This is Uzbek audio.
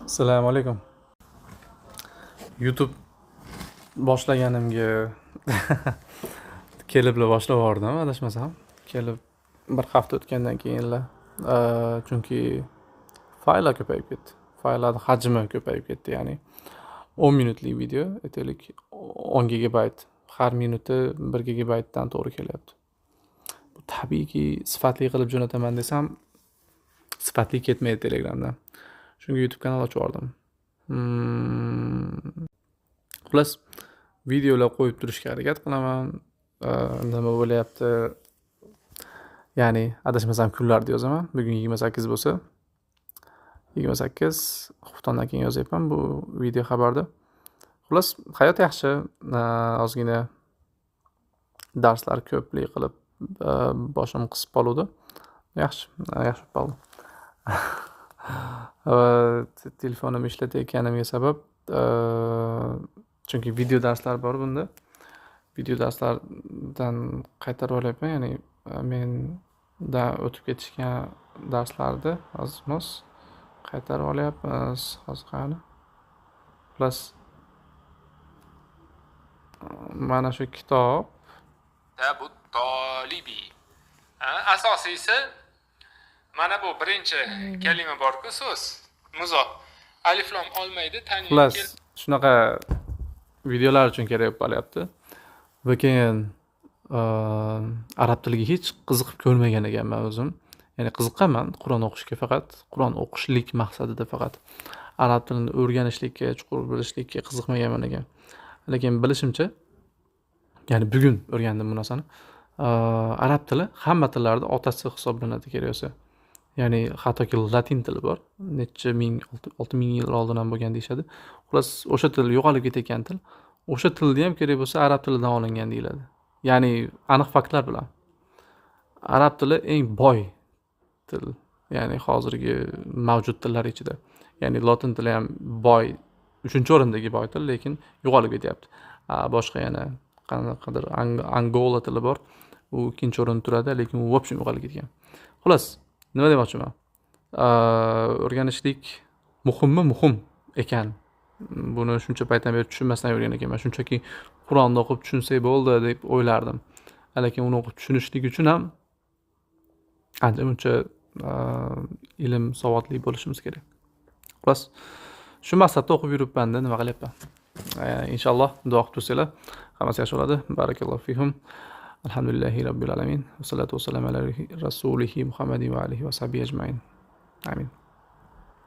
Assalomu alaykum. YouTube boshlaganimga kelibla boshlab yubordim, adashmasam. Kelib bir hafta o'tgandan keyinla, chunki fayllar ko'payib ketdi. Fayllar hajmi ko'payib ketdi, ya'ni 10 minutlik video, aytaylik 10 gigabayt, har minuti 1 gigabaytdan to'g'ri kelyapti. Bu tabiiyki sifatli qilib jo'nataman desam, sifatli ketmaydi Telegramdan. Shunga YouTube kanal ochib yubordim. Xullas, videolar qo'yib turishga harakat qilaman. Nima bo'lyapti? Ya'ni adashmasam kunlarda yozaman. Bugun 28 bo'lsa, 28 xuftondan keyin yozyapman bu video xabarda. Xullas, hayot yaxshi. Ozgina darslar ko'plik qilib boshim qisib qoluvdi. Yaxshi, yaxshi bo'lib qoldi. Telefonimni ishlatayotganimga sabab, chunki video darslar bor bunda. Video darslardan qaytarib olyapman, ya'ni menda o'tib ketishgan darslarni hozir qaytarib olyapmiz. Hozir qani? Xullas, mana shu kitob Bu tolibi. Asosiysi mana bu birinchi kalima bor-ku, so'z. Muzof. Alif lam olmaydi, tanvin. Xullas, shunaqa videolar uchun kerak bo'lib qolyapti. Va keyin arab tiliga hech qiziqib ko'rmagan ekanman o'zim. Ya'ni qiziqqanman Qur'on o'qishga faqat, Qur'on o'qishlik maqsadida faqat. Arab tilini o'rganishlikka, chuqur bilishlikka qiziqmaganman ekan. Lekin bilishimcha, ya'ni bugun o'rgandim bu narsani. Arab tili hamma tillarda otasi hisoblanadi kerak bo'lsa. Ya'ni hattoki latin tili bor. Necha ming, 6000 yil oldin ham bo'lgan deyishadi. Xullas, o'sha til yo'qolib ketayotgan til. O'sha tilni ham kerak bo'lsa arab tilidan olingan deyiladi. Ya'ni aniq faktlar bilan. Arab tili eng boy til, ya'ni hozirgi mavjud tillar ichida. Ya'ni lotin tili ham boy, 3-o'rindagi boy til, lekin yo'qolib ketyapti. Boshqa yana qanaqadir Angola tili bor. U 2-o'rinda turadi, lekin u вообще yo'qolib ketgan. Xullas, nima demoqchiman? O'rganishlik muhimmi? Muhim ekan. Buni shuncha paytdan beri tushunmasdan yurgan ekanman. Shunchaki Qur'onni o'qib tushunsak bo'ldi deb o'ylardim. Lekin uni o'qib tushunishlik uchun ham ancha-muncha ilm, savodli bo'lishimiz kerak. Xullas, shu maqsadda o'qib yuribman-da, nima qilyapman? Inshaalloh duo qilib tursanglar, hammasi yaxshi bo'ladi. Barakallohu fikum. Alhamdulillahi robbil alamin. Vassalatu vassalamu ala rasulihi Muhammadin va alihi va sahbihi ajmain. Amin.